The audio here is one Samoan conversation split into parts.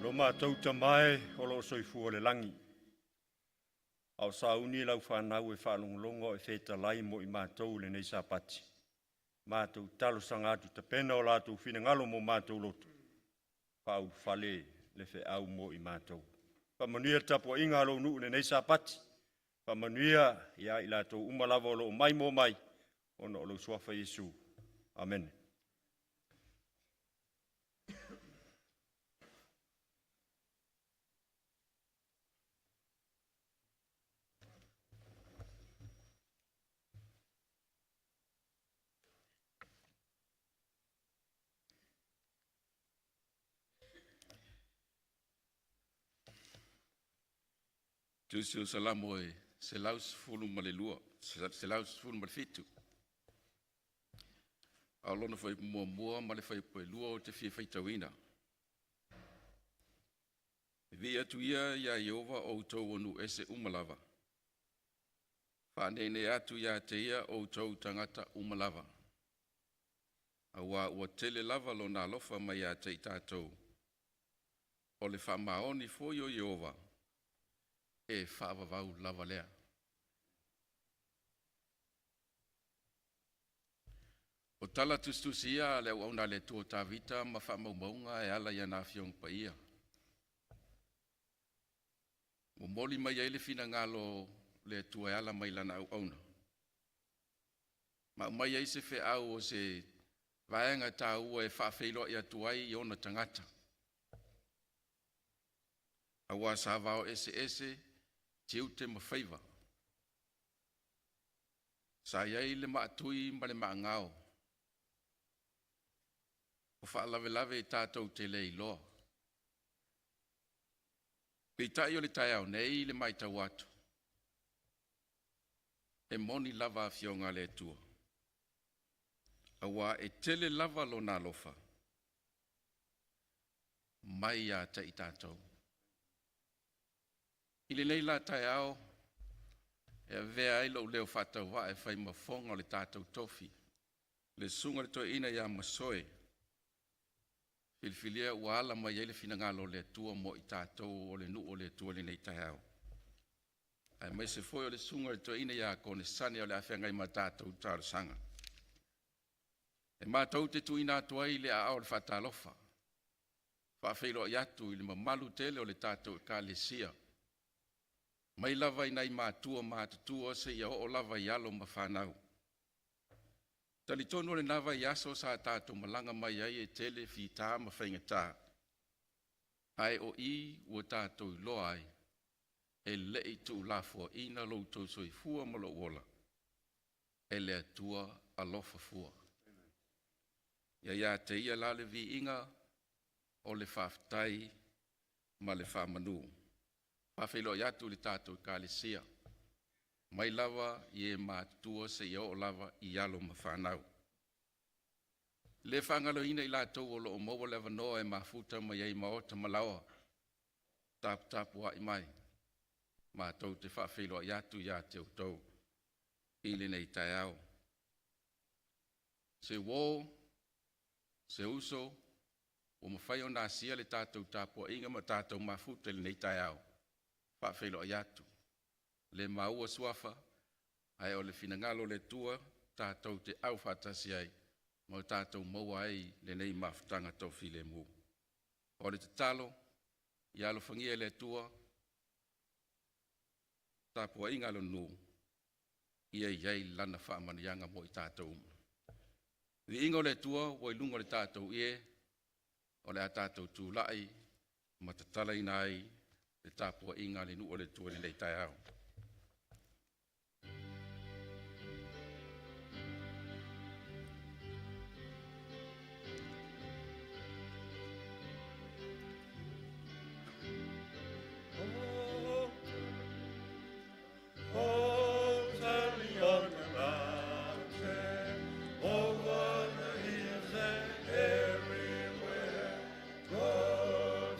Lo matou Tama e o lo o soifua i le lagi, a o sauni lau fanau e faalogologo a o e fetalai mo i matou i lenei Sapati, matou talosaga atu, tapena o latou finagalo mo matou loto, faaulufale le feau mo i matou. Faamanuia le tapuaiga a lou nuu i lenei Sapati, faamanuia ia i latou uma lava o lo o maimoa mai ona o lou suafa Iesu. Amene. Tusi o Salamo e 112, 117. A o lona fuaiupu muamua ma le fuaiupu e 2 ou te fia faitauina. Viia atu ia ia Ieova o outou o nuu ese uma lava. Faaneenee atu ia te ia outou tagata uma lava. Aua ua tele lava lona alofa mai ia te i tatou. O le faamaoni foi o Ieova e faavavau lava lea. O tala tusitusi ia a le auauna a le Atua o Tavita ma faamaumauga e ala i ana Afioga Paia. Momoli mai ai le finagalo o le Atua e ala mai lana auauna, ma aumai ai se feau o se vaega taua e faafeiloai atu ai i ona tagata, aua sa vao eseese tiute ma faiva. Sa i ai le maatui ma le maagao, o faalavelave tatou te le iloa. Peitai o le taeao nei i le matau atu, e moni lava afioga a le Atua, aua e tele lava lona alofa mai ia te i tatou. I lenei la taeao e avea ai lou leo faatauvaa e fai ma fofoga o le tatou tofi, le susuga i le toeaina ia Masoe, filifilia ua ala mai ai le finagalo o le Atua mo i tatou o le nuu o le Atua i lenei taeao. Aemaise foi o le susuga i le toeaina ia Konesane o le a feagai ma tatou talosaga. E matou te tuuina atu ai le aao o le faatalofa, faafeiloai atu i le mamalu tele o le tatou Ekalesia, mai lava i nai matua matutua seia oo lava i alo ma fanau. Talitonu o lena vaiaso sa tatou malaga mai ai e tele fita ma faigata, ae o i ua tatou iloa ai e le i tuulafoaiina lo outou soifua ma lou ola e le Atua alofa fua. Ia ia te Ia la le viiga o le faafetai ma le faamanu. Faafeiloai atu i le tatou Ekalesia, mai lava i e matutua seia oo lava i alo ma fanau. E le faagaloina i latou o lo o maua le avanoa e mafuta mai ai i maota ma laoa taputapuai mai, matou te faafeiloai atu ia te outou i lenei taeao. Se uo, se uso ua mafai ona asia le tatou tapuaiga ma tatou mafuta i lenei taeao, faafeiloai atu. Le maua suafa, ae o le finagalo o le Atua tatou te au faatasi ai ma o tatou maua ai lenei mafutaga toafilemu. O le tatalo, ia alofagia e le Atua tapuaiga a le nuu, ia i ai lana faamanuiaga mo i tatou uma. Viiga o le Atua ua i luga o le tatou ie, o le a tatou tulai ma tatalaina ai le tapuaiga a le nuu o le Atua i lenei taeao. Holy on the mountain, over the hills and everywhere. Go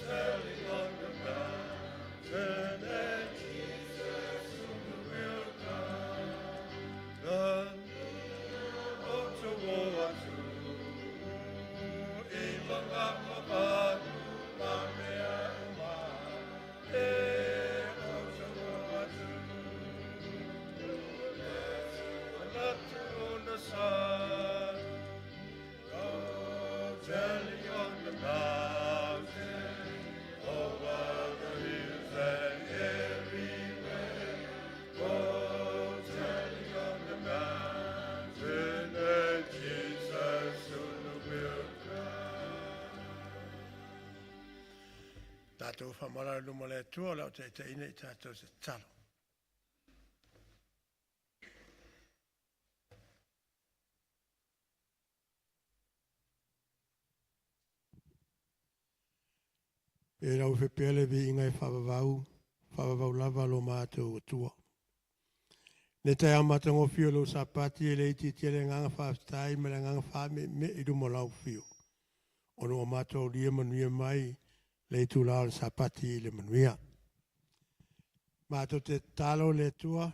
telling on the mountain that Jesus soon will come. The Tatou faamalalo i luma o le Atua o le a ou taitaiina i tatou i se tatalo. E lau pea le viiga e faavavau, faavavau lava lo matou Atua. Le taeao matagofie o lou Sapati e le itiitia le agaga faafetai ma le agaga faamemee i luma o lau afio, ona ua matou aulia manuia mai le itula o le Sapati i le manuia. Matou te tatalo le Atua,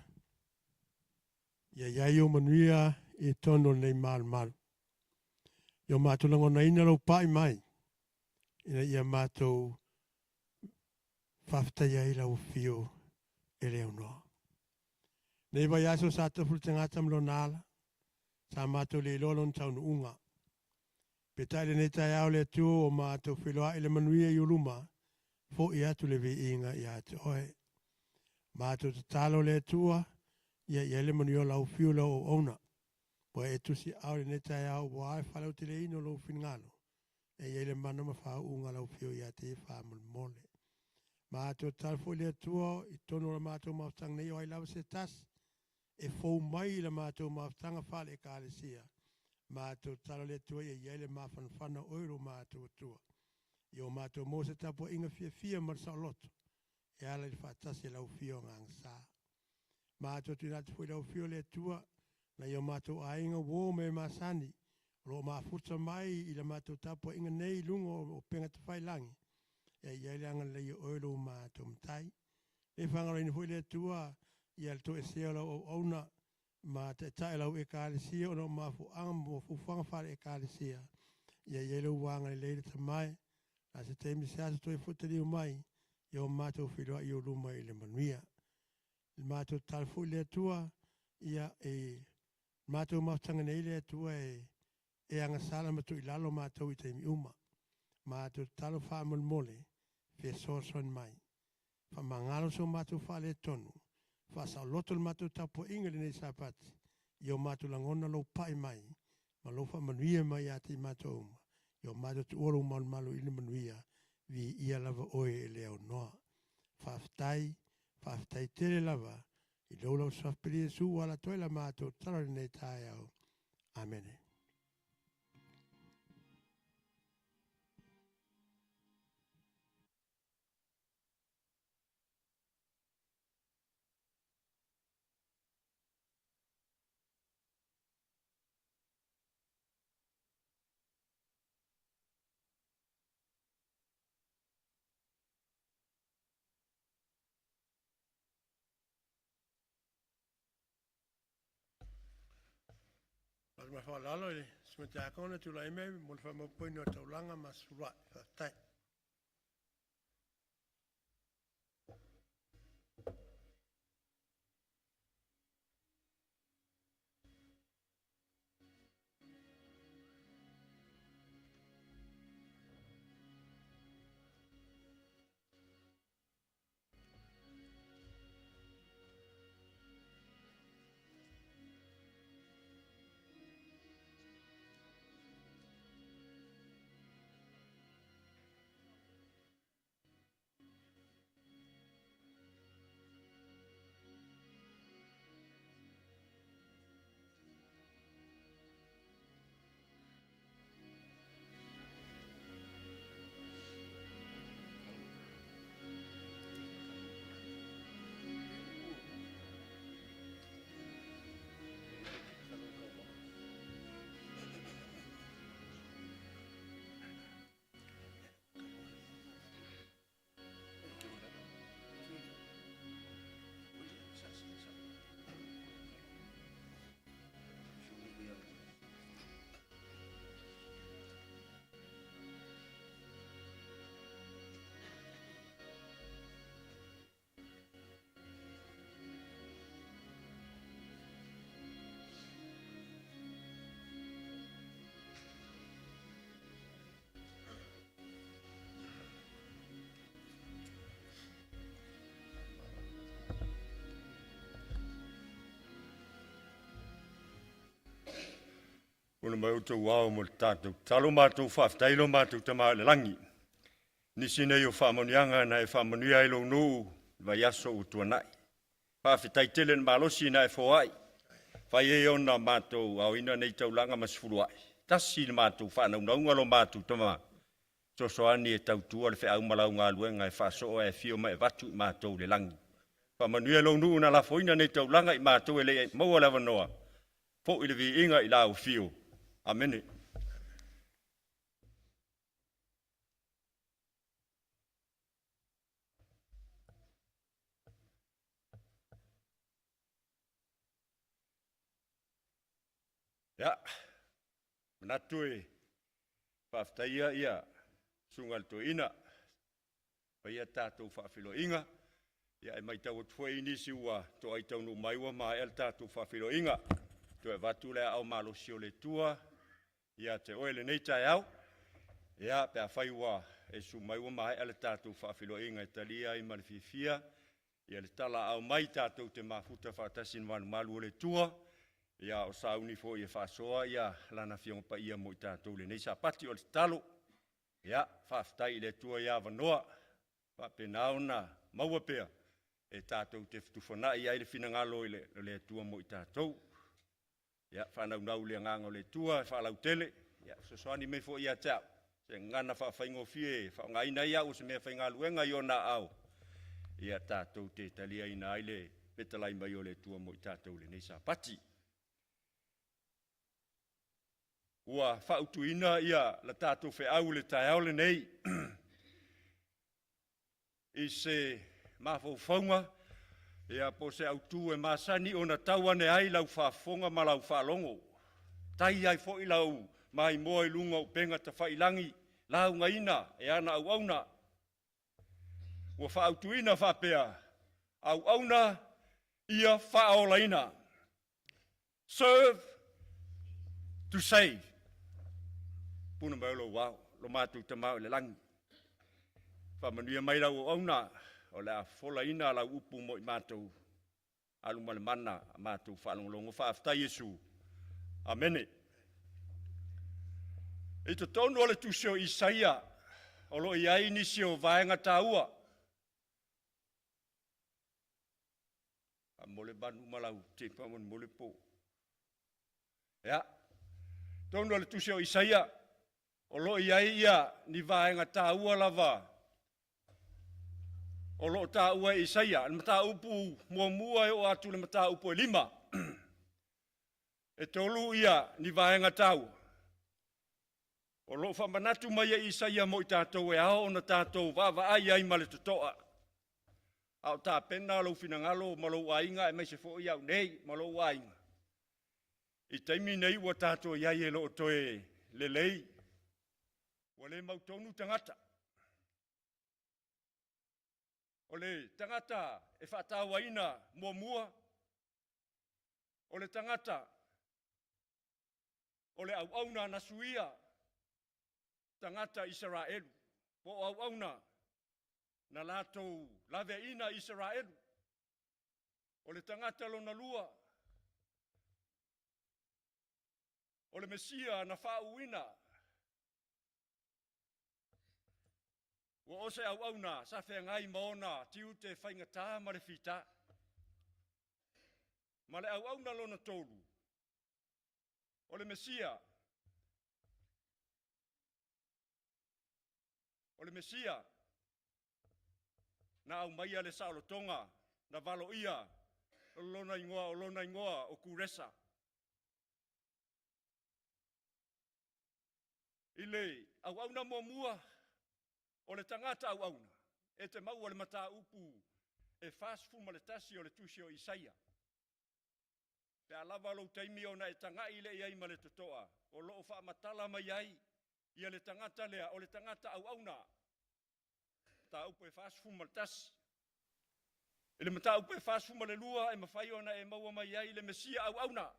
ia i ai ou manuia i totonu o lenei malumalu. Ia o matou lagonaina lou pai mai, ina ia matou faafetaia ai lau afio e le aunoa. Nei vaiaso sa tofu le tagata ma lona ala, sa matou le iloa lona taunuuga. Peitai lenei taeao le Atua ua matou feiloai le manuia i ou luma, fo'i atu le viiga ia te oe. Matou tatalo le Atua, ia i ai le manuia o lau afio lau auauna. Ua e tusiaao i lenei taeao aua le faalauteleina o lou finagalo, e i ai le mana ma faauuga lau afio ia te ia faamolemole. Matou tatalo foi le Atua i totonu o le matou mafutaga nei o ai lava se tasi e fou mai i le matou mafutaga faale-Ekalesia. Matou tatalo le Atua ia i ai le mafanafana o oe lo matou Atua. Ia o matou maua se tapuaiga fiafia ma le saoloto e ala i le faatasi e lau afio Agaga Sa. Matou tuuina atu foi i lau afio le Atua nai o matou aiga uo ma e masani o lo o mafuta mai i le matou tapuaiga nei i luga o upega tafailagi, e i ai le agalelei o oe lo matou Matai. Le faagaloina foi le Atua ia le toesea o lau auauna ma taitai lau Ekalesia ona o mafuaaga ma fuafuaga faale-Ekalesia, ia i ai lou agalelei le tamae, a se taimi se aso toe foi taliu mai, ia o matou feiloai i ou luma i le manuia. Le matou tatalo foi le Atua, ia e matou mafutaga nei le Atua e agasala ma tuuilalo matou i taimi uma. Matou tatalo faamolemole, fesoasoani mai. Faamagalo so matou faaletonu, faasaoloto le matou tapuaiga i lenei Sapati, ia o matou lagona lou pai mai, ma lou faamanuia mai ia te i matou uma, ia o matou tuua lou malumalu i le manuia, viia lava oe e le aunoa. Faafetai, faafetai tele lava, i lou lau Suafa Paia Iesu ua ala atu ai la matou tatalo i lenei taeao. Amene. Ma le faaaloalo i le Susuga Tiakono tulai mai mo le faamaupuina o taulaga ma Aso Faraile. Faafetai. Ona mai outou ao mo le tatou tatalo, matou faafetai lo matou Tama i le lagi. Nisi nei o faamanuiaga na e faamanuia ai lou nuu i vaiaso ua tuanai. Faafetai tele i le malosi na e foai, fai ai ona matou aoina nei taulaga ma sefuluai, tasi le matou faanaunauga lo matou tama, fesoasoani e tautua le feau ma lau galuega e faasoo ae afio ma e avatu i matou i le lagi. Faamanuia lou nuu na lafoina nei taulaga i matou e le i maua le avanoa, foi le viiga i lau afio. Amene. Ia, manatu e faafetaia ia susuga i le toeaina, faia tatou faafeiloaiga. Ia, e matau atu foi i nisi ua toai taunuu mai ua maea le tatou faafeiloaiga. Toe avatu le aao malosi o le Atua ia te oe i lenei taeao. Ia, pe afai ua e susu mai ua maea le tatou faafeiloaiga, e talia ai ma le fiafia ia le talaaao mai tatou te mafuta faatasi i le malumalu o le Atua, ia a o sauni foi e faasoa ia Lana Afioga Paia mo i tatou i lenei Sapati. O le tatalo, ia faafetai i le Atua i avanoa faapena ona maua pea e tatou te fetufaai ai le finagalo o le Atua mo i tatou. Ia faanaunau i le agaga o le Atua e faalautele, ia fesoasoani mai foi ia te au se gagana faafaigofie e faaaogaina ai au o se meafaigaluega i ona aao, ia tatou te taliaina ai le fetalai mai o le Atua mo i tatou i lenei Sapati. Ua faautuina ia la tatou feau i le taeao lenei i se mafaufauga ia po o se autu e masani ona tau ane ai lau faafofoga ma lau faalogo, tai ai foi lau maimoa i luga o upega tafailagi laugaina e ana auauna. Ua faautuina faapea, auauna ia faaolaina. Serve to save. Puna mai o lou ao, lo matou Tama i le lagi. Faamanuia mai lau auauna, o le a folaina lau upu mo i matou, alu ma le mana a matou faalogologo. Faafetai Iesu. Amene. I totonu o le tusi o Isaia, o lo o i ai nisi o vaega taua. Mo le manu ma lau tipa mo le po. Ia, totonu o le tusi o Isaia, o lo o i ai ia ni vaega taua lava o lo o taua e Isaia. Le mataupu muamua e oo atu i le mataupu e 5. E 3 ia ni vaega taua o lo o faamanatu mai e Isaia mo i tatou e ao ona tatou vaavaai ai ma le totoa. A o tapena lou finagalo ma lou aiga aemaise foi au nei ma lou aiga. I taimi nei ua tatou iai e loo toe lelei, ua le mautonu tagata. O le tagata e faatauaina muamua, o le tagata o le auauna na suia tagata Isaraelu, po o auauna na latou laveaiina Isaraelu. O le tagata lona lua, o le Mesia na faauuina, ua o se auauna sa feagai ma ona tiute faigata ma le fita. Ma le auauna lona tolu, o le Mesia, o le Mesia na aumaia le saolotoga na valoia lona igoa, o lona igoa o Kuresa. I le auauna muamua, o le tagata auauna, e te maua le mataupu e 41 o le tusi o Isaia. Pe a lava lou taimi ona e tagai le i ai ma le totoa, o lo o faamatala mai ai ia le tagata lea, o le tagata auauna. Mataupu e 41. I le mataupu e 42, e mafai ona e maua mai ai le Mesia auauna.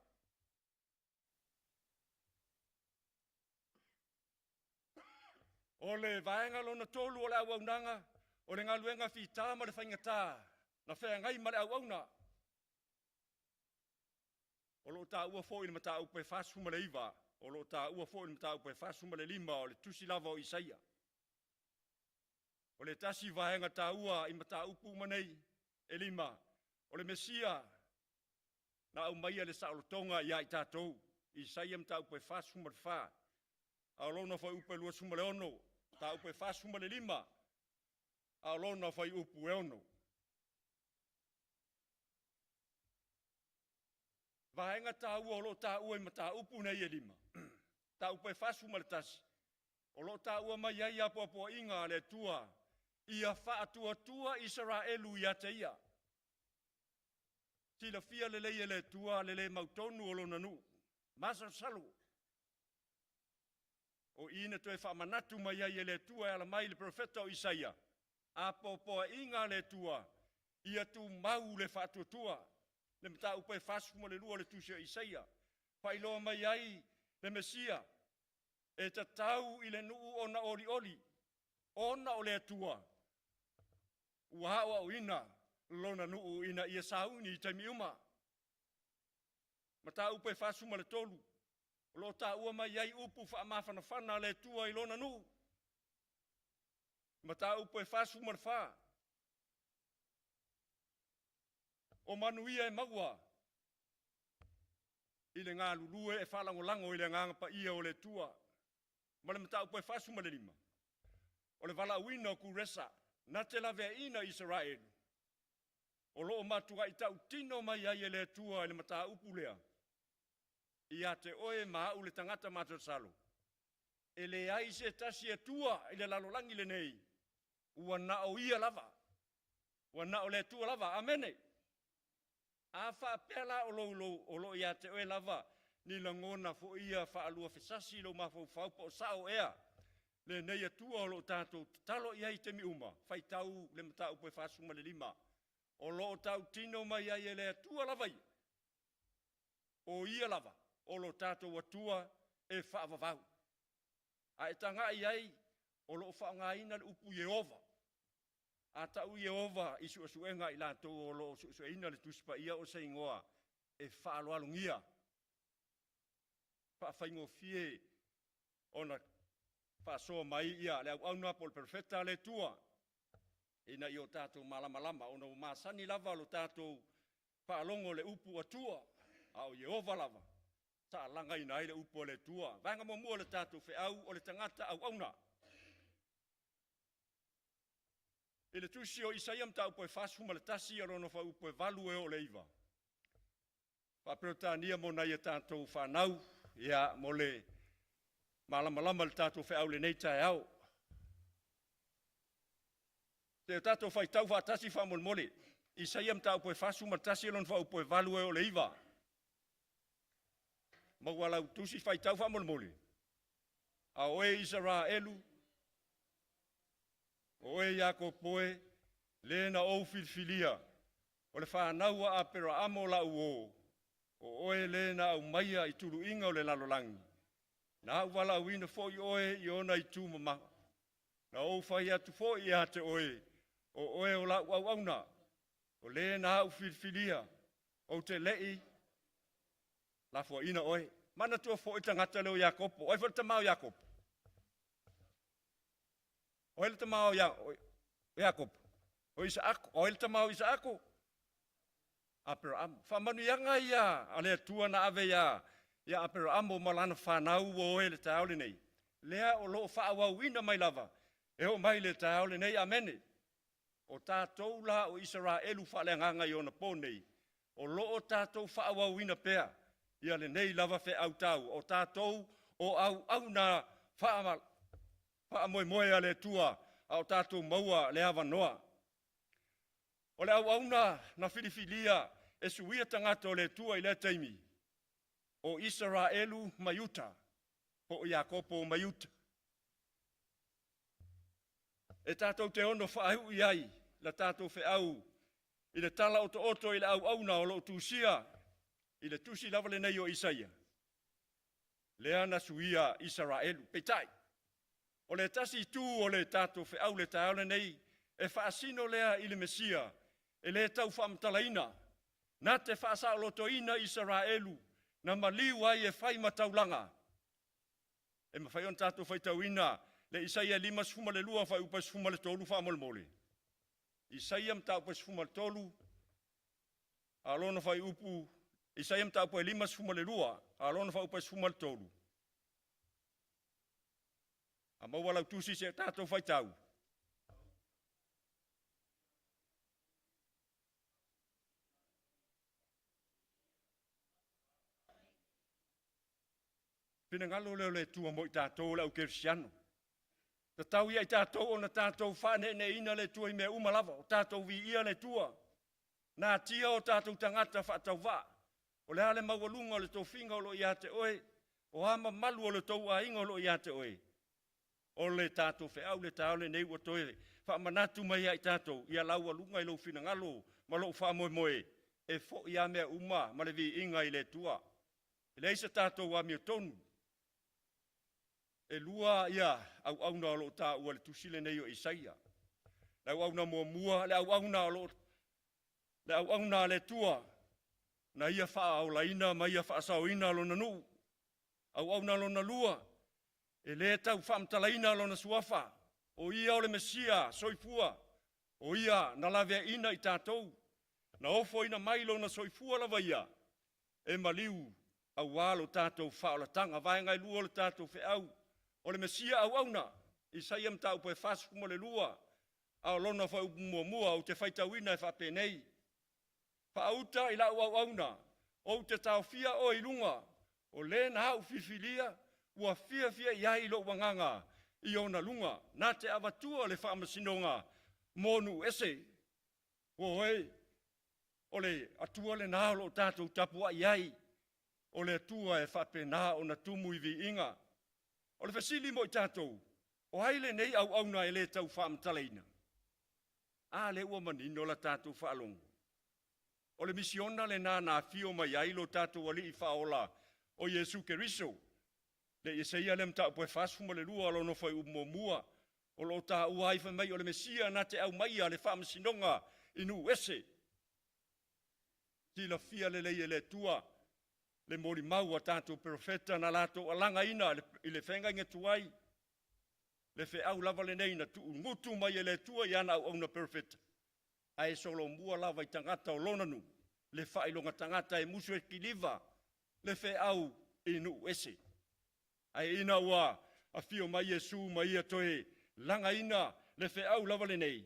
O le vaega lona tolu o le auaunaga, o le galuega fita ma le faigata, na feagai ma le auauna. O lo o taua foi le mataupu e 49, o lo o taua foi le mataupu e 45 o le tusi lava o Isaia. O le tasi vaega taua i mataupu uma nei e 5, o le Mesia na aumaia le saolotoga ia i tatou. Isaia mataupu e 44, a o lona fuaiupu e 26, mataupu e 45, a o lona fuaiupu e 6. Vaega taua o lo o taua i mataupu nei e 5, mataupu e 41, o lo o taua mai ai apoapoaiga a le Atua, ia faatuatua Isaraelu ia te ia. Silafia lelei e le Atua le le mautonu o lona nuu, masalosalo. O i na toe faamanatu mai ai e le Atua e ala mai le profeta o Isaia, apoapoaiga a le Atua, ia tumau le faatuatua. Le mataupu e 42 o le tusi o Isaia, faailoa mai ai le Mesia, e tatau i le nuu ona olioli, ona o le Atua, ua aoaoina lona nuu ina ia sauni i taimi uma. Mataupu e 43, o lo o taua mai ai upu faamafanafana a le Atua i lona nuu. Mataupu e 44, o manuia e maua i le galulue e faalagolago i le agaga paia o le Atua. Ma le mataupu e 45, o le valaauina o Kuresa, na te laveaiina Isaraelu, o lo o matuai tautino mai ai e le Atua i le mataupu lea, ia te oe ma au le tagata masalosalo, e leai se tasi Atua i le lalolagi lenei, ua na o ia lava, ua na o le Atua lava. Amene. A faapea la o lo ia te oe lava, ni lagona foi ia faalua fesasi lou mafaufau po o sao ea, lenei Atua o lo o tatou tatalo i ai i taimi uma, faitau le mataupu e 45, o lo o tautino mai ai e le Atua lava ia, o ia lava o lo tatou Atua e faavavau. A e tagai ai, o lo o faaaogaina le upu Ieova. A tau Ieova i suesuega i latou o lo o suesueina le Tusi Paia o se igoa e faaaloalogia, faafaigofie ona faasoa mai ia le auauna po o le profeta a le Atua, ina ia o tatou malamalama, ona ua masani lava lo tatou faalogo le upu Atua, a o Ieova lava, saalagaina ai le upu a le Atua. Vaega muamua o le tatou feau o le tagata auauna. I le tusi o Isaia mataupu e 41 o lona fuaiupu e 8 e oo i le 9. Faa-Peretania mo nai a tatou fanau, ia, mo le malamalama le tatou feau lenei taeao. Se o tatou faitau faatasi faamolemole. Isaia mataupu e 41 lona fuaiupu e 8 e oo i le 9. Maua lau tusi faitau faamolemole. A oe Isaraelu, o oe Iakopo e, le na ou filifilia, o le fanau a Aperaamo lau o, o oe le na aumaia i tuluiga o le lalolagi, na au valaauina foi oe i ona itu mamafa, na ou fai atu foi ia te oe, o oe o lau auauna, o le na au filifilia, ou te lei lafoaina oe. Manatua foi tagata leo Iakopo, oi foi le tamao Iakopo. O le tamao Iakopo, o Isaako, o le tamao Isaako, Aperaamo. Faamanuiaga ia a le Atua na ave ia Aperaamo ma lana fanau ua oe le taeao lenei. Lea o lo o faaauauina mai lava, e oo mai le taeao lenei, amene. O tatou la o Isaraelu faaleagaga i ona po nei, o lo o tatou faaauauina pea ia lenei lava feau tau. O tatou o auauna faamoemoe a le Atua, a o tatou maua le avanoa. O le auauna na filifilia e suia tagata o le Atua i lea taimi, o Isaraelu ma Iuta, po o Iakopo ma Iuta. E tatou te ono faaiu ai la tatou feau i le tala otooto i le auauna o lo o tusia i le tusi lava lenei o Isaia, lea na suia Isaraelu. Peitai, o le tasi itu o le tatou feau le taeao lenei, e faasino lea i le Mesia, e le tau faamatalaina, na te faasaolotoina Isaraelu, na maliu ai e fai ma taulaga. E mafai ona tatou faitauina Le Isaia 52 fuaiupu e 13 faamolemole. Isaia mataupu e 13, a o lona fuaiupu, Isaia mataupu e 52, a o lona fuaiupu e 13. A maua lau tusi se tatou faitau. Finagalo lea o le Atua mo i tatou o le au kerisiano. Tatau ia i tatou ona tatou faaneeneeina le Atua i mea uma lava, o tatou viia le Atua. Natia o tatou tagata faatauvaa. O le a le maualuga o le tofiga o lo o ia te oe, o a mamalu o le tou aiga o lo o ia te oe, o le tatou feau le taeao lenei ua toe faamanatu mai ia i tatou, ia laualuga i lou finagalo ma lou faamoemoe, e foi lava mea uma ma le viiga i le Atua. E leai se tatou amiotonu. E lua ia auauna o lo o taua i le tusi lenei o Isaia. Le auauna muamua, le auauna o lo o le auauna a le Atua na ia faaolaina ma ia faasaoina lona nuu. Auauna lona lua, e le tau faamatalaina lona suafa, o ia o le Mesia soifua, o ia na laveaiina i tatou, na ofoina mai lona soifua lava ia, e maliu aua lo tatou faaolataga. Vaega e lua o le tatou feau, o le Mesia auauna, Isaia mataupu e 42, a o lona fuaiupu muamua ou te faitauina e faapenei, faauta i lau auauna, ou te taofia oe i luga, o le na au filifilia, ua fiafia i ai lou agaga i ona luga, na te avatua le faamasinoga mo nuu ese. Ua oe, o le Atua lena o lo o tatou tapuai ai, o le Atua e faapena ona tumu i viiga. O le fesili mo i tatou, o ai lenei auauna e le tau faamatalaina? A lea ua manino la tatou faalogo. O le misiona lena na afio mai ai lo tatou Alii Faaola o Iesu Keriso. Le Isaia lea mataupu e 42 lona fuaiupu muamua, o lo o taua ai fai mai o le Mesia na te aumaia le faamasinoga i nuu ese. Silafia lelei e le Atua le molimau a tatou perofeta na latou alagaina i le feagaiga tuai, le feau lava lenei na tuugutu mai e le Atua i ana auauna perofeta, ae solomua lava i tagata o lona nuu, le faailoga tagata e musu e kiliva le feau i nuu ese. Ae ina ua afio mai Iesu ma ia toe lagaina le feau lava lenei,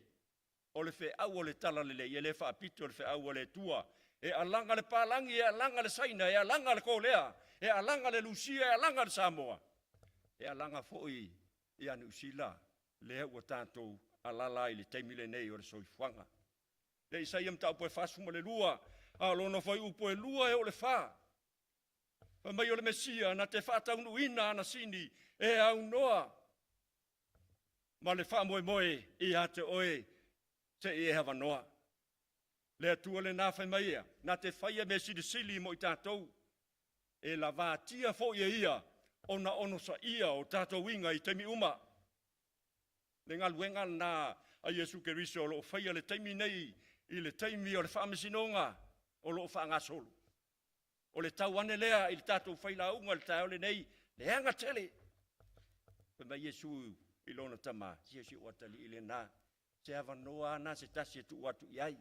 o le feau o le talalelei, e le faapito le feau a le Atua. E alaga le palagi, e alaga le Saina, e alaga le Kolea, e alaga le Lusia, e alaga le Samoa, e alaga foi ia Niu Sila, lea ua tatou alala ai le taimi lenei o le soifuaga. Le Isaia mataupu e 42, a o lona fuaiupu e 2 e oo i le 4. Fai mai o le Mesia na te faataunuuina ana sini e aunoa ma le faamoemoe ia te oe se i e avanoa. Le Atua lena fai mai ia, na te faia mea silisili mo i tatou, e lavatia foi e ia ona onosaia o tatou iga i taimi uma. Le galuega lena a Iesu Keriso o lo o faia le taimi nei i le taimi o le faamasinoga o lo o faagasolo. O le tau ane lea i le tatou failauga i le taeao lenei, leaga tele. Fai mai Iesu i lona tama, sia si ou atalii lena, se avanoa na se tasi e tuu atu i ai.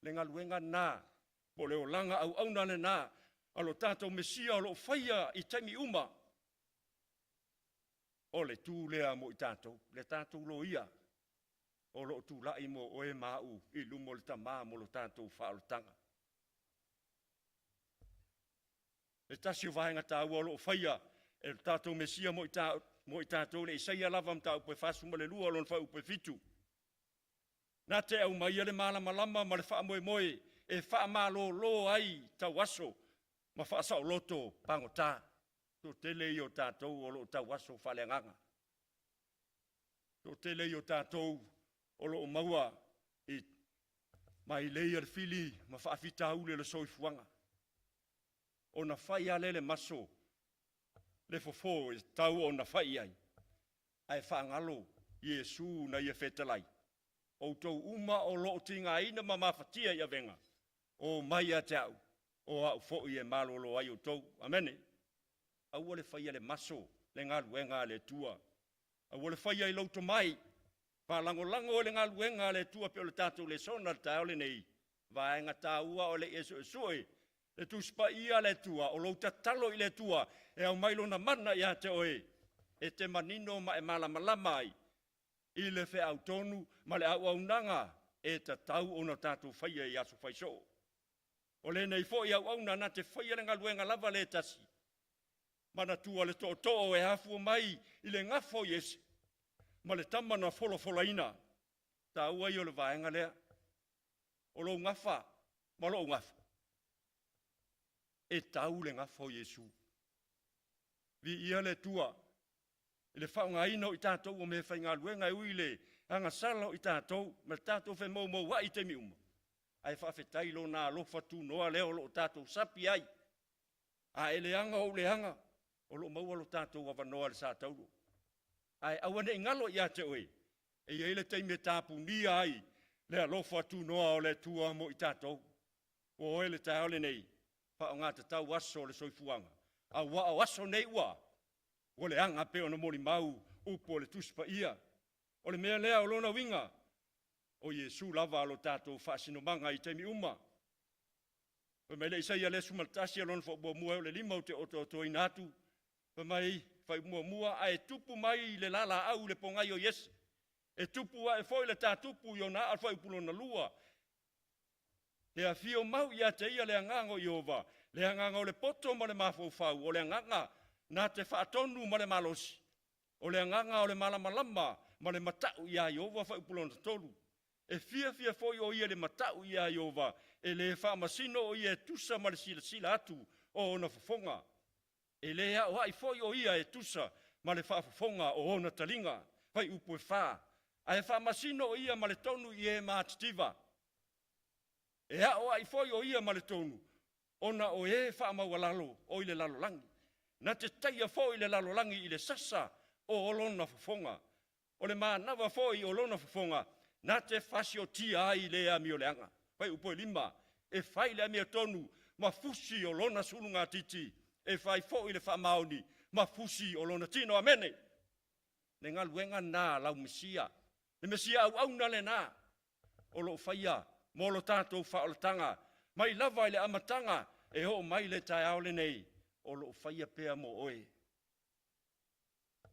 Le galuega lena, po o le olaga auauna lena a lo tatou Mesia o lo o faia i taimi uma. O le tu lea mo i tatou, le tatou loia o lo o tulai mo oe ma au i luma o le tama mo lo tatou faaolataga. Le tasi o vaega taua o lo o faia e le tatou Mesia mo i tatou le Isaia lava mataupu e 42 lona fuaiupu e 7. Na te aumaia le malamalama ma le faamoemoe e faamalolo ai tauaso ma faasaoloto pagota. Toatele ia o tatou o lo o tauaso faaleagaga. Toatele ia o tatou o lo o maua i mailei a le fili ma faafitauli o le soifuaga. Ona fai lava lea le maso, le fofo e tatau ona fai i ai, ae faagalo Iesu na ia fetalai. Outou uma o lo o tigaina ma mafatia i avega, o mai ia te au, o au foi e malolo ai outou. Amene. Aua le faia le maso le galuega a le Atua. Aua le faia i lou tomai, faalagolago i le galuega a le Atua pei o le tatou lesona i le taeao lenei. Vaega taua o le i e suesue le Tusi Paia a le Atua, o lou tatalo i le Atua e aumai lona mana ia te oe, e te manino ma e malamalama ai i le feau tonu ma le auaunaga e tatau ona tatou faia i aso faisoo. O lenei foi auauna na te faia le galuega lava le tasi, manatua le tootoo e afua mai i le gafo o Iese ma le tama na folafolaina. Taua ia o le vaega lea, o lou gafa ma lou gafa, e tau le gafa o Iesu. Viia le Atua i le faaaogaina o i tatou o mea faigaluega, e ui i le agasala o i tatou ma le tatou femoumouai i taimi uma, ae faafetai lona alofa tunoa lea o lo o tatou sapi ai. A e leaga ou leaga, o lo o maua lo tatou avanoa i le sa taulo. Ae aua ne i galo ia te oe, e i ai le taimi e tapunia ai le alofa tunoa o le Atua mo i tatou. Ua oe le taeao lenei, faaaogatatau aso o le soifuaga, aua o aso nei ua leaga pei ona molimau upu o le Tusi Paia. O le mea lea o lona uiga, o Iesu lava lo tatou faasinomaga i taimi uma. Fai mai le Isaia le 11 lona faamuamua e o le 5 ou te otootoina atu. Fai mai fai muamua, ae tupu mai le lalaau i le pogai o Iese, e tupu ae foi le tatupu i ona aa. Fuaiupu lona lua, e afio mau ia te ia le agaga o Ieova, le agaga o le poto ma le mafaufau, o le agaga na te faatonu ma le malosi, o le agaga o le malamalama ma le matau ia Ieova. Fuaiupu lona tolu, e fiafia foi o ia i le matau ia Ieova, e le faamasino o ia e tusa ma le silasila atu o ona fofoga, e le aoai foi o ia e tusa ma le faafofoga o ona taliga. Fuaiupu e 4, ae faamasino o ia ma le tonu i e matitiva, e aoai foi o ia ma le tonu, ona o e faamaualalo o i le lalolagi. Na te taia foi le lalolagi i le sasa o lona fofoga, o le manava foi o lona fofoga, na te fasiotia ai le amioleaga. Fuaiupu e 5, e fai le amiotonu ma fusi o lona sulugatiti, e fai foi le faamaoni ma fusi o lona tino. Amene. Le galuega lena a lau Mesia, le Mesia auauna lena o loo faia mo lo tatou faaolataga mai lava i le amataga e oo mai le taeao lenei, o loo faia pea mo oe.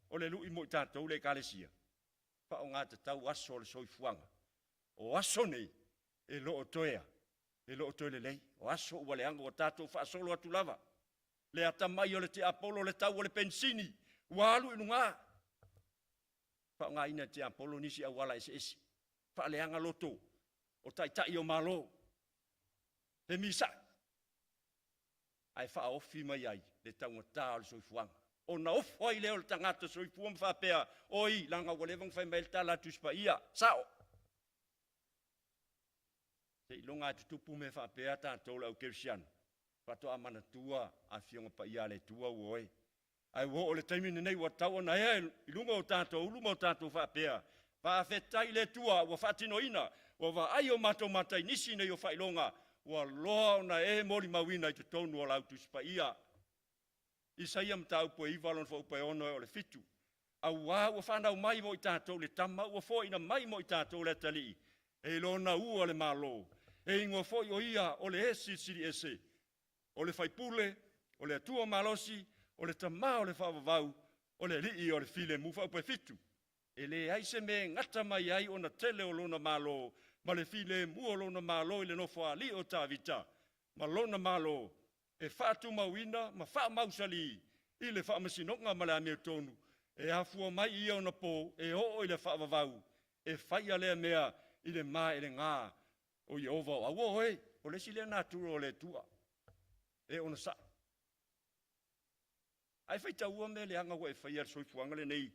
O le lui mo i tatou le Ekalesia, faaaogatatau aso o le soifuaga. O aso nei e loo toe, e loo toe lelei, o aso ua leaga, ua tatou faasolo atu lava. Le atamai o le tiapolo, le tau o le penisini ua alu i luga, faaaogaina e tiapolo nisi auala eseese, faaleaga loto o taitai o Malo, femisa'i, ae faaofi mai ai le taugata o le soifuaga, ona ofo ai lea o le tagata soifua ma faapea, oi, leaga ua leva ona fai mai le tala a le Tusi Paia, sao. Seiloga e tutupu mea faapea tatou le au kerisiano, faatoa manatua Afioga Paia a le Atua ua oe. Ae ua oo i le taimi lenei ua tatau ona ea i luga o tatou ulu ma o tatou faapea, faafetai i le Atua ua faatinoina, ua vaai o matou matai nisi nei o faailoga, ua loa ona e molimauina i totonu o lau Tusi Paia. Isaia mataupu e 9 lona fuaiupu e 6 e o le 7. Auā ua fanau mai mo i tatou le tama, ua foaina mai mo i tatou le atalii, e i lona ua le Malo, e igoa foi o ia o le E Silisili Ese, o le Faipule, o le Atua Malosi, o le Tamā o le Faavavau, o le Alii o le Filemu. Fuaiupu e 7. E leai se mea e gata mai ai ona tele o lona Malo ma le filemu o lona Malo i le nofoalii o Tavita ma lona Malo, e faatumauina ma faamausali i le faamasinoga ma le amiotonu, e afua mai i ia ona po e oo i le faavavau, e faia lea mea i le maelega o Ieova o aua oe. O le isi lea natura o le Atua e onosai. Ae faitaua mea leaga ua e faia le soifuaga lenei,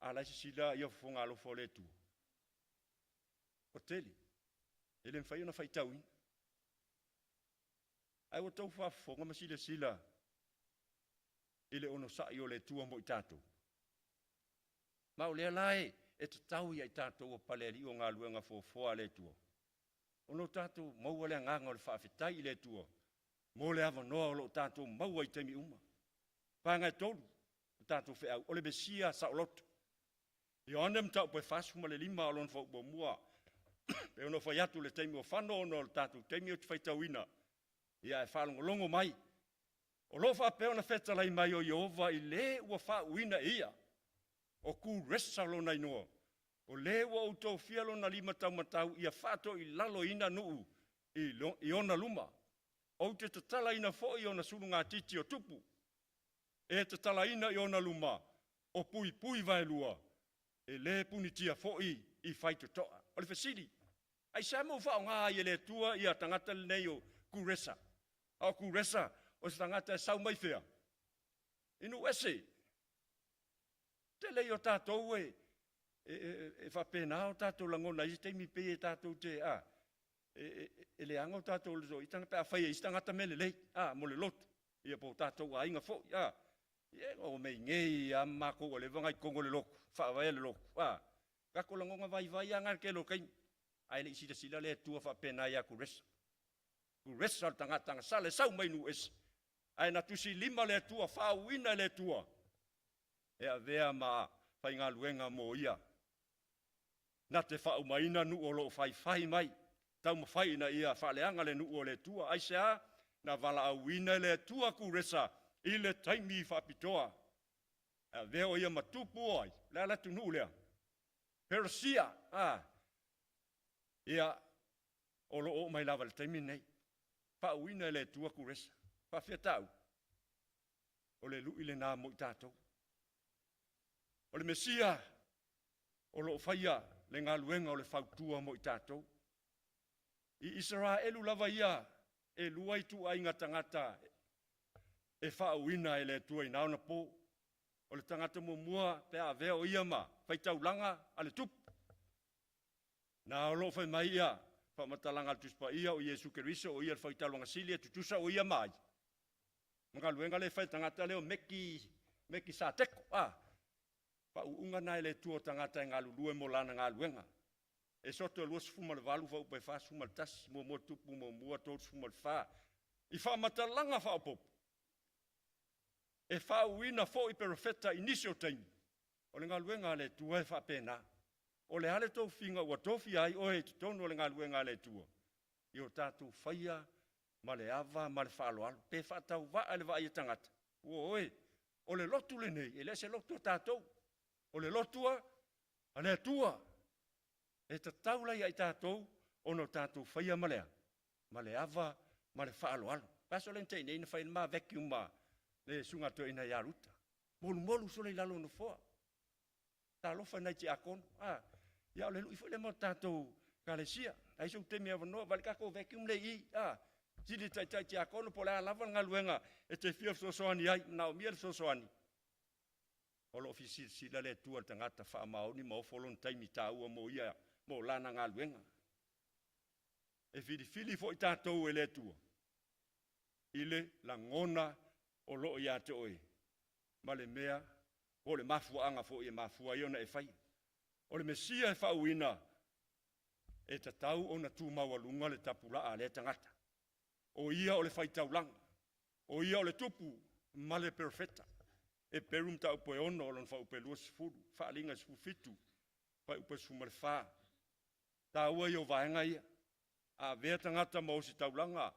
a la e sisila ia fofoga alofa o le Atua. O tele, e le mafai ona faitauina. Ae ua tou faafofoga ma silasila i le onosai o le Atua mo i tatou. Ma o lea la e tatau ia i tatou o palealii o galuega foafoa a le Atua, ona o tatou maua le agaga o le faafetai i le Atua mo le avanoa o lo o tatou maua i taimi uma. Vaega e 3, tatou feau, o le Mesia saoloto. Ioane mataupu e 45 o lona faaupu muamua, pei ona ou fai atu i le taimi ua fano ona o le tatou taimi ou te faitauina, ia ae faalogologo mai. O lo o faapea ona fetalai mai o Ieova i le ua faauuina e ia, o Kuresa lona igoa, o le ua ou tofia lona lima taumatau ia faatoilaloina nuu i ona luma. Ou te tatalaina foi ona sulugatiti o tupu, e tatalaina i ona luma o puipui vaelua, e le punitia foi i faitotoa. O le fesili, aisea mea ua faaaoga ai e le Atua ia tagata lenei o Kuresa? A o Kuresa, o se tagata e sau mai fea? I nuu ese. Tele ia o tatou e faapena o tatou lagona i isi taimi pei e tatou te, a, e leaga o tatou pe afai e isi tagata mea lelei, a, mo le lotu, ia po o tatou aiga foi, a, ia o mei nei a makou ua leva ona i totonu o le lotu, faavae le lotu, a, tatou lagona vaivai lava na i le tele o taimi, ae le i silasila le Atua faapena ia Kuresa. Kuresa o le tagata agasala e sau mai nuu ese, ae na tusilima le Atua, faauuina e le Atua, e avea ma faigaluega mo ia, na te faaumaina nuu o lo o faifai mai, taumafai ina ia faaleaga le nuu o le Atua. Aisea? Na valaauina e le Atua Kuresa i le taimi faapitoa. E avea o ia ma tupu o ai? O le a le atunuu lea? Peresia. A. Ia, o lo o oo mai lava i le taimi lenei. Faauuina e le Atua Kuresa. Faafefea tāua? O le lui lena mo i tatou. O le Mesia o lo o faia le galuega o le fautua mo i tatou. I Isaraelu lava ia, e lua ituaiga tagata e faauuina e le Atua i na ona po. O le tagata muamua pe a avea o ia ma faitaulaga a le tupu. Na o lo o fai mai ia faamatalaga a le Tusi Paia o Iesu Keriso o ia le faitaulaga sili e tutusa o ia ma ai. Ma galuega lea e fai e le tagata lea o Meki Sateko. A, faauuga na e le Atua o tagata e galulue mo lana galuega. Esoto 28 fuaiupu e 41, muamua Tupu muamua 34. I faamatalaga faaopoopo, e faauuina foi perofeta i nisi o taimi. O le galuega a le Atua e faapena. O le a le tofiga ua tofia ai oe i totonu o le galuega a le Atua? Ia o tatou faia ma le ava ma le faaaloalo. Pe faatauvaa i le vaai a tagata, ua oe, o le lotu lenei, e le o se lotu a tatou. O le lotu a le Atua. E tatau la ia i tatou ona o tatou faia ma le ma le ava ma le faaaloalo. O le aso lea na tea nei na fai ai le ma vacuum ma le susuga toeaina ia Ruta. Molumolu solo i lalo o nofoa. Talofa i nai tiakono. A, ia o le lui foi lea mo tatou ekalesia. Ai sou taimi avanoa, vaai le tatou vacuum lea i i. A, sili taitai tiakono po o le a lava le galuega e te fia fesoasoani ai, manaomia le fesoasoani. O lo o fia silasila le Atua i le tagata faamaoni ma ofo lona taimi taua mo ia, mo lana galuega. E filifili foi tatou e le Atua i le lagona o lo o ia te oe ma le mea po o le mafuaaga foi e mafua ai ona e faia. O le Mesia e faauuina, e tatau ona tumaualuga le tapulaa a lea tagata. O ia o le faitaulaga, o ia o le tupu ma le perofeta. Heperu mataupu e 6 o lona fuaiupu e 20, Faaaliga 17, fuaiupu e 14. Taua ia o vaega ia. A avea tagata ma ositaulaga,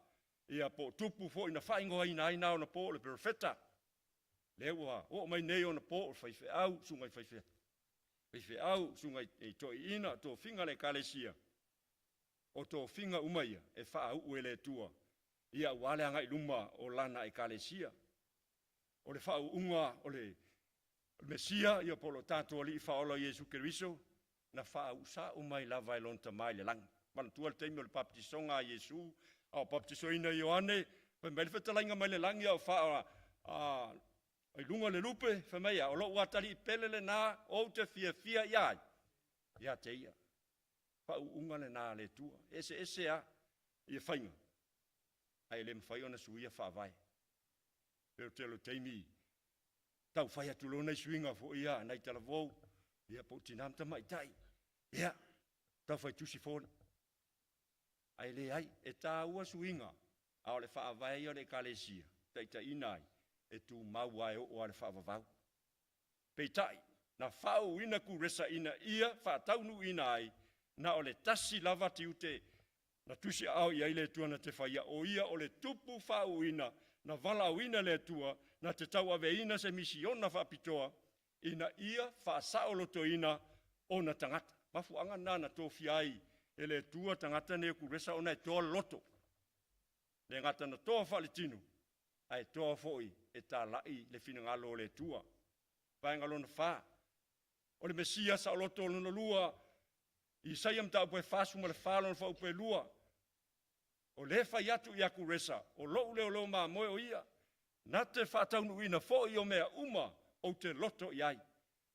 ia po o tupu foi na faaigoaina ai na ona po o le perofeta, lea ua oo mai nei ona po o le faifeau, susuga i faifeau, susuga i toeaiina, tofiga le ekalesia, o tofiga uma ia e faauu e le Atua, ia aua le agai luma o lana ekalesia. O le faauuga o le Mesia, ia po o lo tatou Alii Faaola Iesu Keriso, na faauu sao mai lava e lona Tama i le lagi. Manatua le taimi o le baptisoga a Iesu, a o baptisoina e Ioane, fai mai le fetalaiga mai le lagi a o faa i luga le lupe, fai mai ia, o lou atalii pele lena, ou te fiafia ia ai, ia te ia. Faauuga lena a le Atua. E eseese lava ia faiga, ae le mafai ona suia faavae. Pei o le tele o taimi, tau fai atu loa nai suiga foi ia, nai talavou, ia po o tina ma tamaitai, ia, tau fai tusi foli. Ae leai, e taua suiga, a o le faavae ia o le ekalesia, taitaiina ai, e tumau lava e oo lava i le faavavau. Peitai, na faauuina Kuresa ina ia faataunuuina ai na o le tasi lava tiute na tusiaao i ai le Atua na te faia, o ia o le tupu faauuina na valaauina le Atua na te tauaveina se misiona faapitoa ina ia faasaolotoina ona tagata. Mafuaaga lena na tofia ai e le Atua tagata nei o Kuresa ona e toa loto. Le gata na toa faaletino, ae toa foi e talai le finagalo o le Atua. Vaega lona 4, o le Mesia saoloto lona lua, Isaia mataupu e 44 lona fuaiupu e 2, o le fai atu ia Kuresa, o lou leoleo mamoe o ia, na te faataunuuina foi o mea uma ou te loto i ai.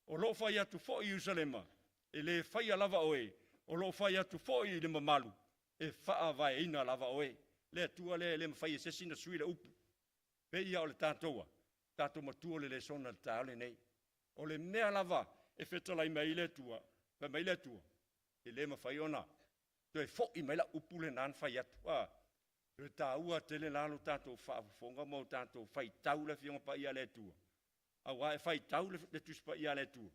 O loo fai atu foi i Ierusalema, e le faia lava oe, o loo fai atu foi i le mamalu, e faavaeina lava oe. Le Atua lea e le mafai e se isi na sui le upu. Pe ia o le tatou tatou matua o le lesona le taeao lenei. O le mea lava e fetalai mai le Atua, fai mai le Atua, e le mafai ona toe foi mai la upu lena na fai atu. Toe taua tele la lo tatou faafofoga ma o tatou faitau le Afioga Paia a le Atua. Aua e faitau le Tusi Paia a le Atua,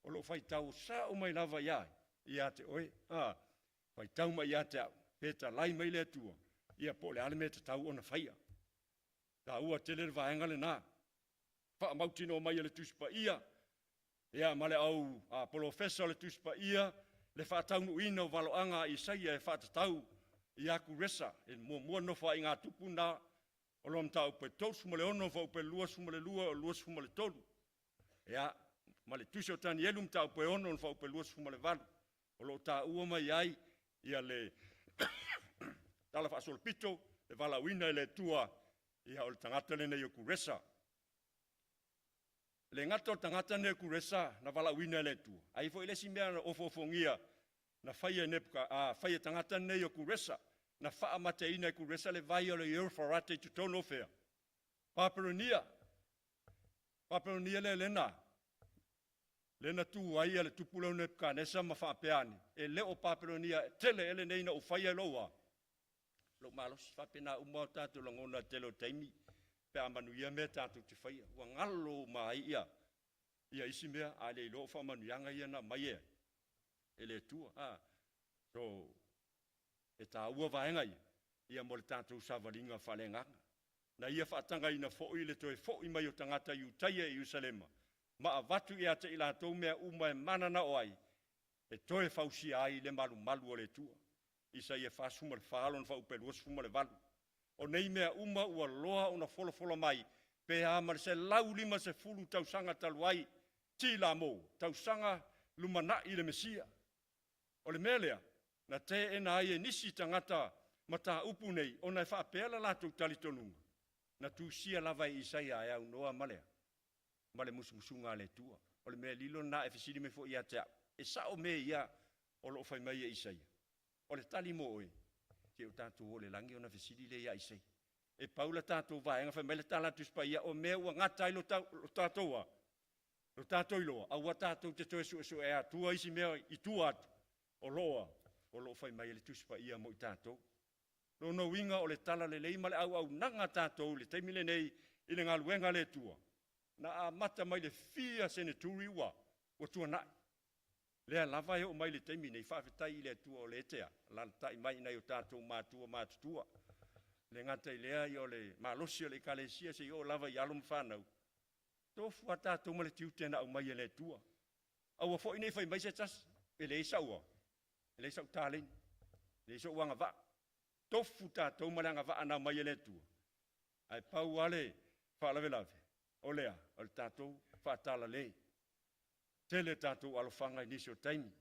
o loo faitau sao mai lava ia te oe. Faitau mai ia te au, fetalai mai le Atua, ia po o le a le mea e tatau ona faia. Taua tele le vaega lena. Faamautinoa mai e le Tusi Paia, ia ma le au polofesa o le Tusi Paia, le faataunuuina o valoaga a Isaia e faatatau ia Kuresa, e muamua nofoaiga tupu na o lo mataupu e 36, fuaiupu 22, 23. Ia, ma le tusi o Tanielu mataupu e 6, fuaiupu 28, o lo o taua mai ai ia le tala faasolopito, le valaauina e le Atua, ia o le tagata lenei o Kuresa. Le gata o le tagata lenei o Kuresa na valaauina e le Atua, ai foi le isi mea na ofoofogia na faia e faia tagata lenei o Kuresa, na faamateina e Kuresa le vai o le Eufarate i totonu o fea? Papelonia. Papelonia lea lena. Lena tu ai le tupu leo Nebukanesa ma faapea ane, e le o Papelonia tele ele nei na ufaia loa. Lou malosi faapena uma o tatou lagona tele o taimi, pe a manuia mea tatou te faia. Ua galo uma ai ia isi mea, a le iloa o faamanuiaga ia na aumai e le Atua. So, e taua vaega ia, ia mo le tatou savaliga faaleagaga. Na ia faatagaina foi le toe foi mai o tagata Iutaia i Ierusalema, ma avatu ia te i latou mea uma e mananao ai, e toe fausia ai le malumalu o le Atua. Isaia 44 lona fuaiupu 28. O nei mea uma ua loa ona folafola mai, pe a ma le 150 tausaga talu ai, ti la mo, tausaga lumanai le Mesia. O le mea lea, na teena ai e nisi tagata mataupu nei, ona e faapea la latou talitonuga, na tusia lava e Isaia e aunoa ma lea, ma le musumusuga a le Atua. O le mea lilo na e fesili mai foi ia te au, e sao mea ia o loo fai mai e Isaia. O le tali mo oe, se o tatou o le lagi ona fesili le ia Isaia. E pau la tatou vaega fai mai le tala Tusi Paia, o mea ua gata ai lo tatou a, lo tatou iloa, aua tatou te toe suesue atua isi mea i tua atu, o loo fai mai e le Tusi Paia mo i tatou. Lona uiga o le tala lelei ma le auaunaga tatou i le taimi lenei i le galuega le Atua, na amata mai le fia seneturi ua tuanai. Lea lava e oo mai le taimi nei, faafetai i le Atua o le etea, lalatai mai nai o tatou matua matutua. Le gata i lea ia o le malosi o le ekalesia se i oo lava i alo ma fanau, tofu a tatou ma le tiute na aumai e le Atua. Aua foi nei fai mai se tasi, e leai sau e leai sau taleni, e leai sou agavaa. Tofu tatou ma le agavaa na aumai e le Atua. Ae pau lava le faalavelave, o lea, o le tatou faatalalei. Tele tatou alofaga i nisi o taimi.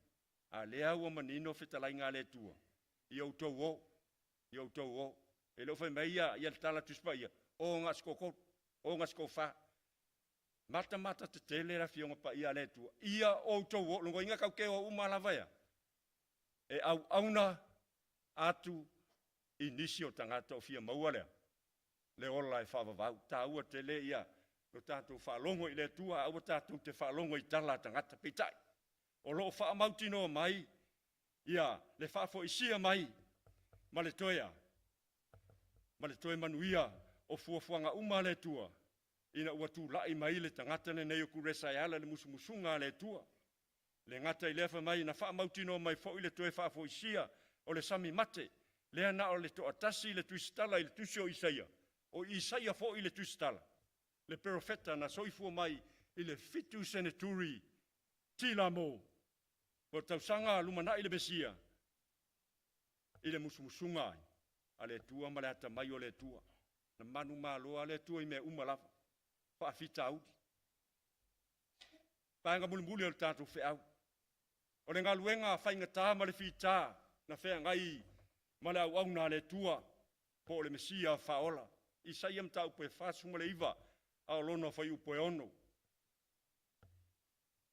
A lea ua manino fetalaiga a le Atua, ia outou o, ia outou o. E le o fai mai ia le tala Tusi Paia, o ga si koko, o ga si kofa. Mata mata te tele le Afioga Paia a le Atua. Ia outou o, longo inga kau ke o uma lava ia. E au auna atu i nisi o tagata o fia maua lea. Le ola e faavavau. Taua tele ia lo tatou faalogo i le Atua, aua tatou te faalogo i tala a tagata. Peitai, o loo faamautinoa mai ia le faafoisia mai ma le toe manuia o fuafuaga uma a le Atua. Ina ua tulai mai le tagata lenei o Kuresa e ala i le musumusuga a le Atua. Le gata i lea fai mai na faamautinoa mai foi le toe faafoisia o le sami mate, lea na o le toatasi le tusitala i le tusi o Isaia, o Isaia foi le tusitala, le perofeta na soifua mai i le 7 seneturi tilamo, po tausaga lumanai le Mesia, i le musumusuga ai a le Atua ma le atamai o le Atua. Na manumalo le Atua i mea uma lava, faafitauli. Vaega mulimuli o le tatou feau, o le galuega faigata ma le fita na feagai ma le auauna a le Atua, po o le Mesia faaola. Isaia mataupu e 49, a o lona fuaiupu e 6.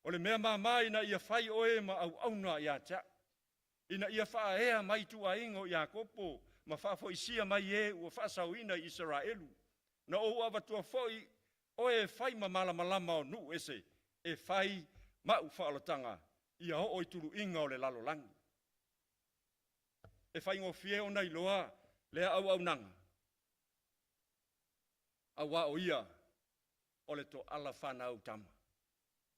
O le mea mama ina ia fai oe ma auauna ia te au, ina ia faaea mai ituaiga o Iakopo ma faafoisia mai e ua faasaoina i Isaraelu. Na ou avatua foi oe e fai ma malamalama o nuu ese, e fai mau faaolataga, ia oo i tuluiga o le lalolagi. E faigofie ona iloa lea auaunaga, auā o ia o le toala fanau tama.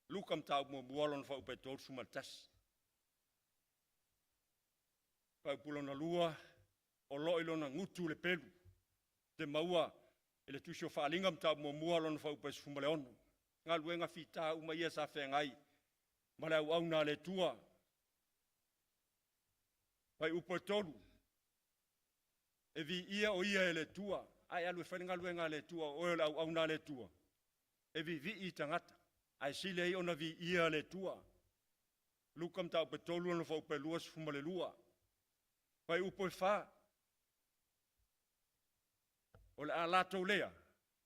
Luka mataupu muamua lona fuaiupu e 31. Fuaiupu lona lua, o lo o i lona gutu le pelu, te maua i le tusi o Faaaliga mataupu muamua lona fuaiupu e 16. Galuega fita uma ia sa feagai ma le auauna a le Atua. Fuaiupu e 3, e viia o ia e le Atua, ae alu e fai le galuega a le Atua, o oe o le auauna a le Atua, e vivii i tagata, ae sili ai ona viia le Atua. Luka mataupu e 3 lona fuaiupu e 22. Fuaiupu e 4, o le a latou lea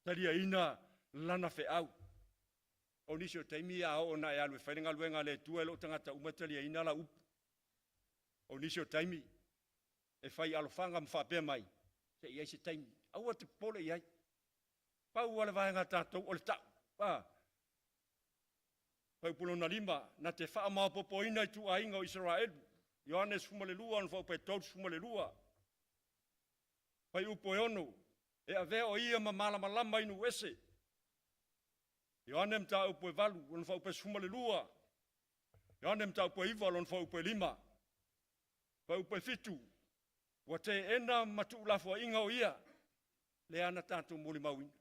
taliaina lana feau. O nisi o taimi a oo na e alu e fai le galuega a le Atua, e le o tagata uma e taliaina lau upu. O nisi o taimi e fai alofaga ma faapea mai, se i ai se taimi, aua te popole i ai. Pau lava le vaega a tatou o le tau. Fuaiupu lona 5, na te faamaopoopoina ituaiga o Isaraelu. Ioane 12, ona fuaiupu e 32. Fuaiupu e 6, e avea o ia ma malamalama i nuu ese. Ioane mataupu e 8, ona fuaiupu e 12. Ioane mataupu e 9, lona fuaiupu e 5. Fuaiupu e 7, ua teena ma tuulafoaiga o ia, lea na tatou molimauina.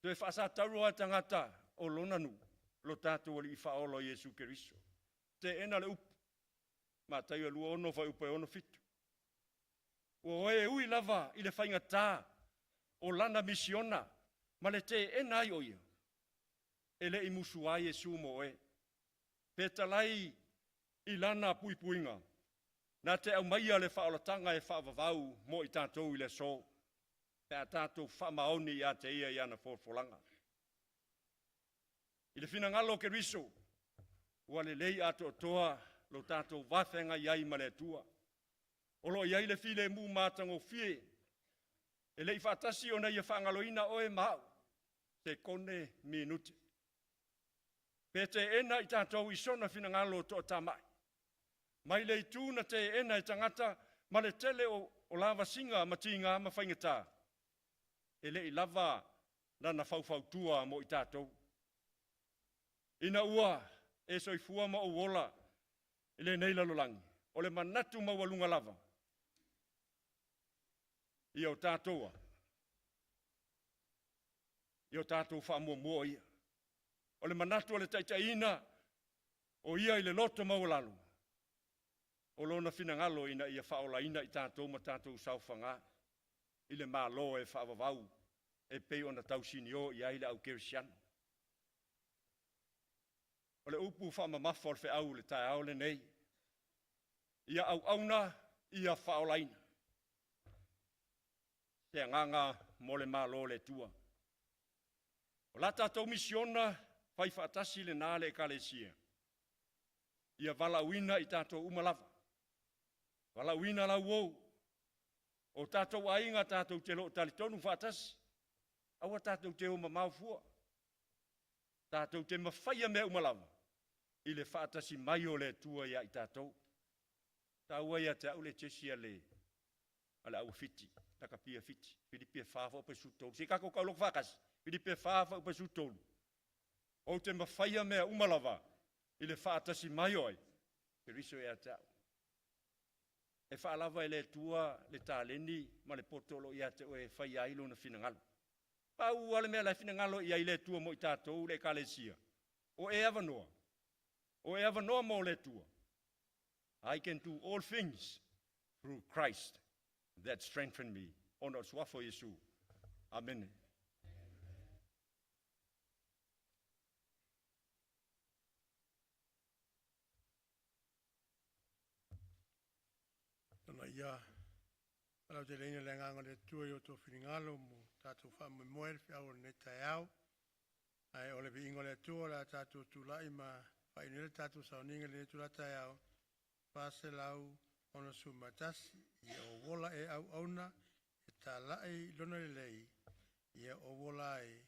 Toe faasatauro lava tagata o lona nuu, lo tatou Alii Faaola o Iesu Keriso. Teena le upu, Mataio 26, fuaiupu e 67. Ua oe ui lava i le faigata o lana misiona ma le teena ai o ia, e le i musu ai Iesu mo oe. Petalai i lana puipuiga, na te aumaia le faaolataga e faavavau mo i tatou i le aso, pe a tatou faamaoni ia te ia i ana folafolaga. I le finagalo o Keriso, ua lelei atoatoa lo tatou vafeagai ai ma le Atua. O lo o i ai le filemu matagofie, e le i faatasi ona ia faagaloina oe ma au, sekone minute. Pe teena i tatou i sona finagalo o toatamai, mai le itu na teena e tagata ma le tele o lavasiga ma tiga ma faigata, e le i lava lana faufautua mo i tatou. Ina ua e soifua ma ou ola i lenei lalolagi, o le manatu maualuga lava, ia o tatou ia o tatou faamuamua ia. O le manatu o le taitaiina o ia i le loto maualalo, o lona finagalo ina ia faaolaina i tatou ma tatou saofaga i le Malo e faavavau e pei ona tausinio i ai le au kerisiano. O le upu faamamafa o le feau i le taeao lenei, ia auauna, ia faaolaina. Se agaga mo le Malo o le Atua. O la tatou misiona fai faatasi lena le Ekalesia, ia valaauina i tatou uma lava, valaauina lauou, o tatou aiga tatou te loo talitonu faatasi, aua tatou te o mamao fua, tatou te mafaia mea uma lava i le faatasi mai o le Atua ia i tatou. Taua ia te au le tesi a le auafiti, lakapia Fiti, Filipi e 4 fo pe 13. Se i tatou tauloko faatasi. Pilipe 4 fuaiupu 13, ou te mafaia mea uma lava i le faatasi mai o ai, Keriso ia te au. E faalava e le Atua le taleni ma le poto o lo o ia te oe e faia ai lona finagalo. Pau lava le mea la e finagalo i ai le Atua mo i tatou le Ekalesia, o e avanoa, o e avanoa mo le Atua. I can do all things through Christ that strengthen me. Ona o le suafa o Iesu. Amene. Ina ia faalauteleina le agaga o le Atua i o outou finagalo mo tatou faamoemoe le feau o lenei taeao. Ae o le viiga o le Atua o le a tatou tulai ma faainuina le tatou sauniga i lenei itula taeao 461, “Ia ou ola ea auauna e talai Lona lelei, ia ou ola ai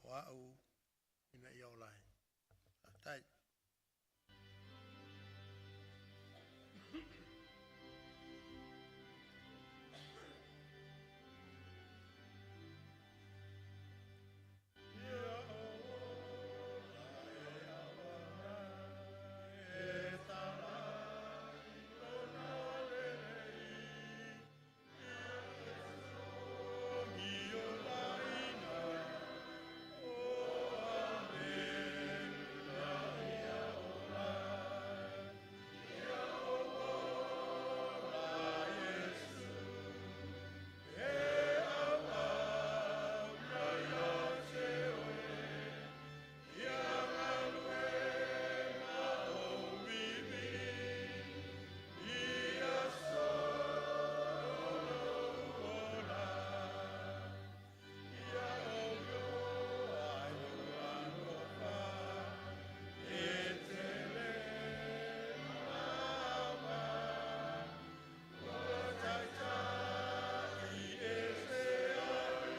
o au ina ia ola ai.” Faafetai. Ia ou ola e auauna e talai Lona lelei, Ia Iesu olaina, O Amene ia ola ai. Ia ou ola Iesu e auauna ia te oe, ia galuega ou vivii, ia solo lou ola. Ia ou ioa ai lou alofa, e tele ma aoga, ua taitai ese ai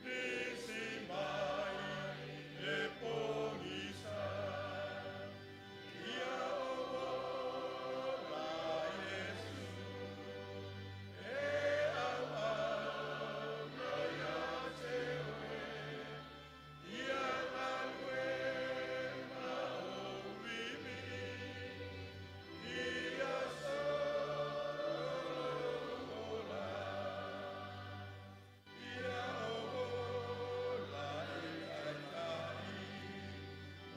nisi mai le pogisa. Ia ou ola Iesu e auauna ia te oe, ia galuega ou vivii, ia solo lou ola. Ia ou ola e taitai,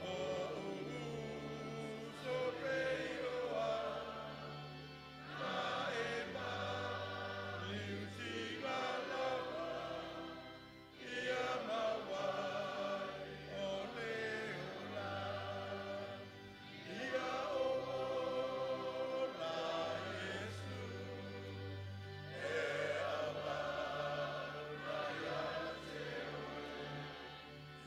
o'u uso peiloa, ma e maliutiga lava, ia maua ai o le ola. Ia ou ola Iesu e auauna ia te oe,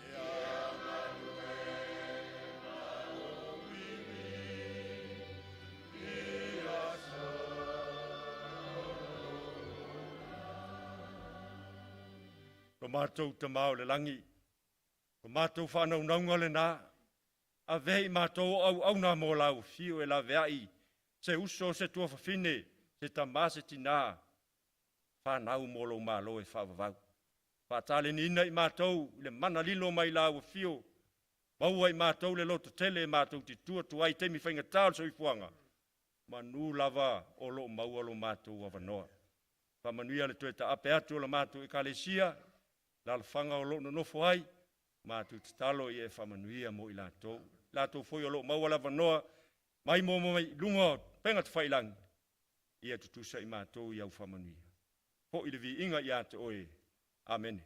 ia galuega ou vivii, ia solo lou ola. Lo matou Tama o le lagi, lo matou faanaunauga lena, avea i matou o auauna mo lau afio e laveai se uso, se tuafafine, se tama, se tina, fanau mo lou malo e faavavau. Faataleniina i matou i le mana lilo mai lau afio, maua i matou le lototele matou te tua atu ai i taimi faigata o le soifuaga, manu lava o lo o maua lo matou avanoa. Faamanuia le toe taape atu o le matou Ekalesia, alaalafaga o lo o nonofo ai, matou tatalo ia e faamanuia mo i latou. Latou foi o lo o maua le avanoa mai mo mai luga o upega tafailagi, ia tutusa i matou i au faamanuia. Foi le viiga ia te oe. Amene.